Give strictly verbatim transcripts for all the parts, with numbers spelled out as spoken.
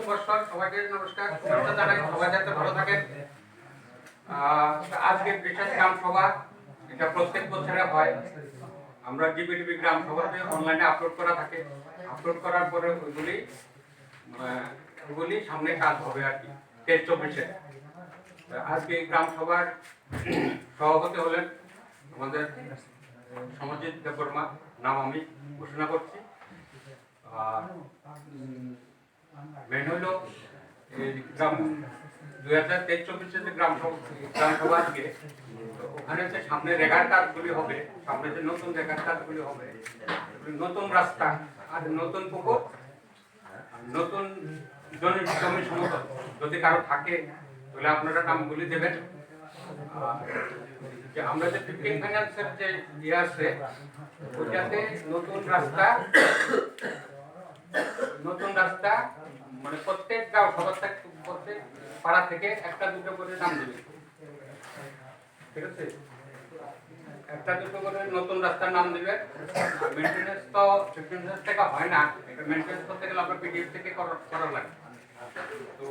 নমস্কার, সবাইকে নমস্কার, শুভেচ্ছা জানাই, সবাই যাতে ভালো থাকেন। আহ, আজকে বিশেষ গ্রাম সভা, এটা প্রত্যেক বছরে হয়। আমরা জিবিডিবি গ্রাম সভাতে অনলাইনে আপলোড করা থাকে, আপলোড করার পরে ওইগুলি, আহ, ওইগুলি সামনে কাজ হবে আর কি, তেইশ চব্বিশে। আজকে এই গ্রাম সভার সভাপতি হলেন আমাদের সমজিৎ দেববর্মা, নাম আমি ঘোষণা করছি। আর মেন হলো এই গ্রাম দুই হাজার তেইশ চব্বিশে যে গ্রাম সভা, গ্রাম সভা আজকে, তো ওখানে যে সামনে রেগার কাজগুলি হবে, সামনে যে নতুন রেগার কাজগুলি হবে, নতুন রাস্তা আর নতুন পুকুর, নতুন জমি, জমি সমতল যদি কারো থাকে, তাহলে আপনারা নামগুলি দেবেন। আর যে আমরা যে ফিফটিন ফাইন্যান্সের যে ইয়ে আছে, ওইটাতে নতুন রাস্তা, নতুন রাস্তা, মানে, প্রত্যেক গাঁও সভা থেকে, প্রত্যেক পাড়া থেকে একটা দুটো করে নাম দেবেন। ঠিক আছে? একটা দুটো করে নতুন রাস্তার নাম দিবেন। মেইনটেনেন্স তো ফিফটিন হাজার টাকা হয় না, মেইনটেনেন্স করতে গেলে আপনার পিডিএফ থেকে করা, করা লাগে। তো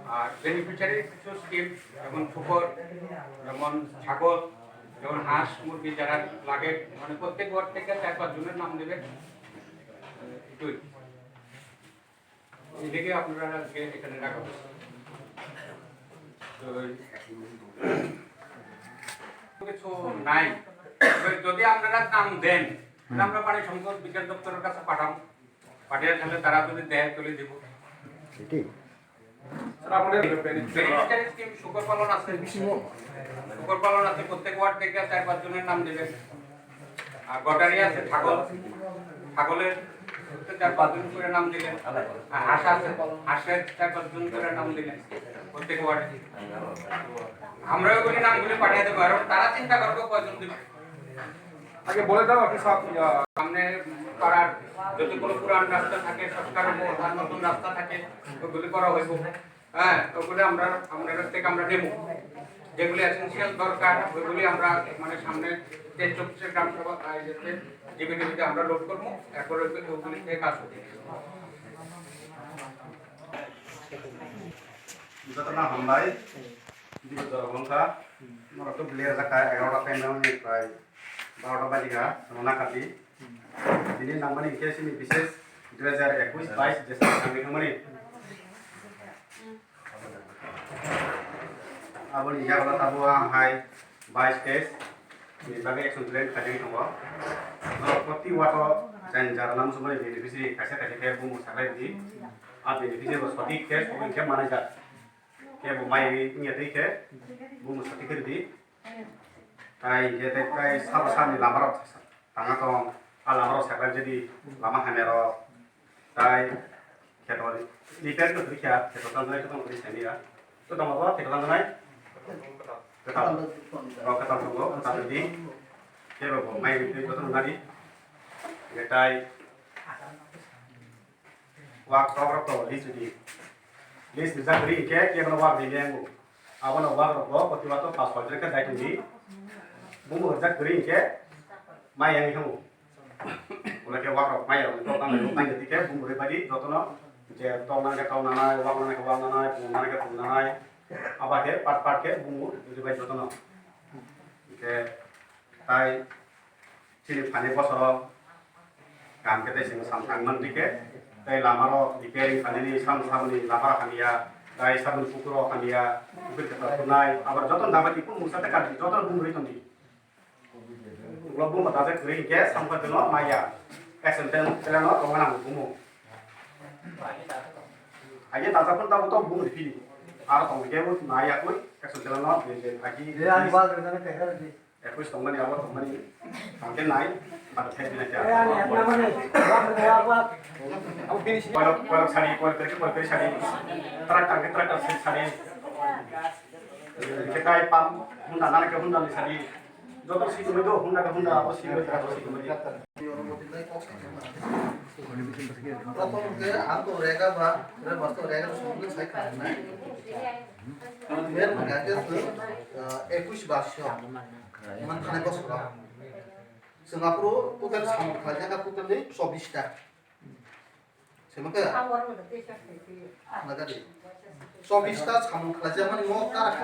আর বেনিফিশিয়ারি কিছু স্কিম, যেমন শুকর, যেমন ছাগল, যেমন হাঁস মুরগি যারা লাগে, মানে, প্রত্যেক ওয়ার্ড থেকে চার পাঁচ জনের নাম দেবেন। এটুই। এটাকে আপনারা আজকে এখানে রাখা হয়েছে। তো কিছু নাই। এবার যদি আপনারা নাম দেন, তাহলে আমরা পানি সম্পদ বিকাশ দপ্তরের কাছে পাঠাবো। পাঠিয়ে তাহলে তারা যদি দেয়, তুলে দিব। এটাই। স্যার, আপনাদের বেনিফিশিয়ারি স্কিম শুকর পালন আছে। শুকর পালন আছে, প্রত্যেক ওয়ার্ড থেকে চার পাঁচ জনের নাম দেবেন। আর গটারি আছে, ছাগল, ছাগলের চার পাঁচ জন করে নাম দিলেন। আর হাঁস আছে, হাঁসের চার পাঁচ জন করে নাম দিলেন প্রত্যেক ওয়ার্ডে। আমরা ওইগুলি নামগুলি পাঠিয়ে দেবো, আর তারা চিন্তা করবে কয়জন দিবে। আগে বলে দাও আপনি সব, ইয়া। সামনে পাড়ার যতগুলো পুরান রাস্তা থাকে, সংস্কার হবো, আর নতুন রাস্তা থাকে, ওগুলি করা হইব। হ্যাঁ, ওগুলি আমরা, আমরা থেকে আমরা নেব। যেগুলি এসেনশিয়াল দরকার, ওইগুলি আমরা, মানে, সামনে যে চব্বিশে গ্রাম সভা আয়োজিত জিবিডিবিতে আমরা লোড করবো, এরপরে ওইগুলি থেকে কাজ করবো। যত না হামবাই, দিবস জরগলংকা, মোর তো বিলিয়ার জায়গা এগারোটা টাইম মানে প্রায় বারোটা বাজিগা, সোনা কাটি। Bini nangmani hinkhe chini bises dui hajar ekush bais jeswk thangwi thangmani. Aboni yagulo tabuk ang hai bais case ni bagwi action plan khaijagwi tongo. Norok proti wato jani jara nang sumani beneficiary kaisa kaisa khe bumo saklai di. A beneficiary bo sotik khe sobo hinkhe manai jak. Khe bo mai wngya twi khe bumo sotik khe rwdi. Tai hinkhe tei tai sabo sani lama rok tanga tong, a lama rok sakha jadi lama hamya rok tai kheto repair khe twi kha, kheto tangnai khe tong twi sani ya. To tong abo kheto tangnai? Kwtal. Oh, kwtal tongo, kwtal di. Khe bo mai twi joto nadi. Hinkhe tai Wak tok rok to list di. List rijak kwrwi hinkhe kebono wak rini wngo. Abono wak rok bo koti wato pas hoi jora khe dai tongdi. Bumo rijak kwrwi hinkhe mai yang thango. Ulo khe wak rok mai yang tok nang nang nang khe bumo ri badi jotono je tok nang khe tok nanai, wak nang khe wak nanai, pung nang khe pung nanai. Aba khe part part khe bumo ri bai jotono. Hinkhe tai Chini phaini bosoro kaham khe tei chwng sam thang man di khe, tei lama rok repairing khainani sam samni lama rok hamya, tei saboni pukur rok hamya, pukur khe tongthoknai, abo joto daba di kun mungsa tei kati joto bung rwi tongdi. Ulo bung dajak kwrwi hinkhe sam khe tongno maya, action plan, plan no tongna nang bumo. Aye dajak kun tamo to bung rwi phidi, aro tong khe bo maya koi action plan no, agi. Ekush tongmani, abo tongmani, tongkhe nai, abo thai bina kya. Abo bini si- Koilok, koilok sari, koilok kiri, koilok kiri sari. Tractor khe tractor sari, sari. Khe tai pam, Honda nana khe Honda ni sari. Joto si tumai do, Honda khe Honda, abo si tumai, abo si tumai. Prothom khe ang to rega ba, rega ba to rega songni sai kha nai. Mer hwnkha khe, ah, ekush basho. Man thani bosoro. Chwng aphuru total samung khlaijak kha total ni chobbish ta. Sema khe? Nagadi. Chobbish ta samung khlaijakmani mo kara